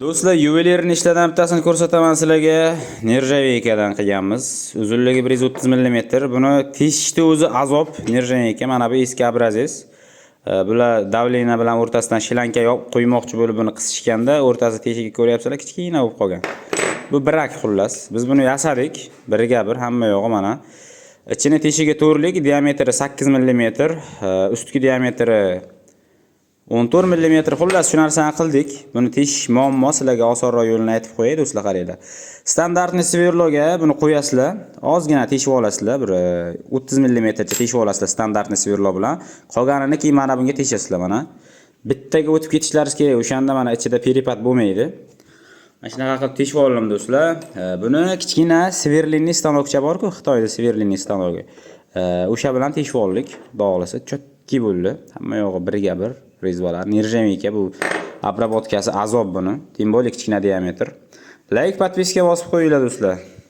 Do'stlar, ювелирный ishlardan bittasini ko'rsataman sizlarga. Нержавейка dan qilganmiz. Uzunligi 130 mm. Buni teshishni o'zi azob. Нержавейка mana bu eski образец. Bular давление bilan o'rtasidan shlanka qo'ymoqchi bo'lib buni qisishganda o'rtasi teshigi, ko'ryapsizlar, kichkina bo'lib qolgan. Bu брак xullas. Biz buni yasadik. Birga bir hamma yog'i mana. Ichini teshigi to'rtlik, diametri 8 mm, ustki diametri 14 mm. Xullas, shu narsani qildik. Buni teshish muammo, sizlarga osonroq yo'lini aytib qo'yay, do'stlar, qaranglar. Стандартный сверло ga buni qo'yasizlar, ozgina teshib olasizlar, bir 30 mm cha teshib olasizlar стандартный сверло bilan. Qolganini keyin mana bunga teshasizlar mana. Bittaga o'tib ketishlaringiz kerak, o'shanda mana ichida перепад bo'lmaydi. Mana shunaqa qilib teshib oldim, do'stlar. Buni kichkina сверлильный stanokcha bor-ku, Xitoyda сверлильный stanogi. O'sha bilan teshib oldik. Xudo xohlasa, чётко bo'ldi. Hamma yog'i birga bir резьба lar. Нержавейка bu, обработка si azob buni. Тем более kichkina diametr. Лайк, подписка bosib qo'yinglar, do'stlar.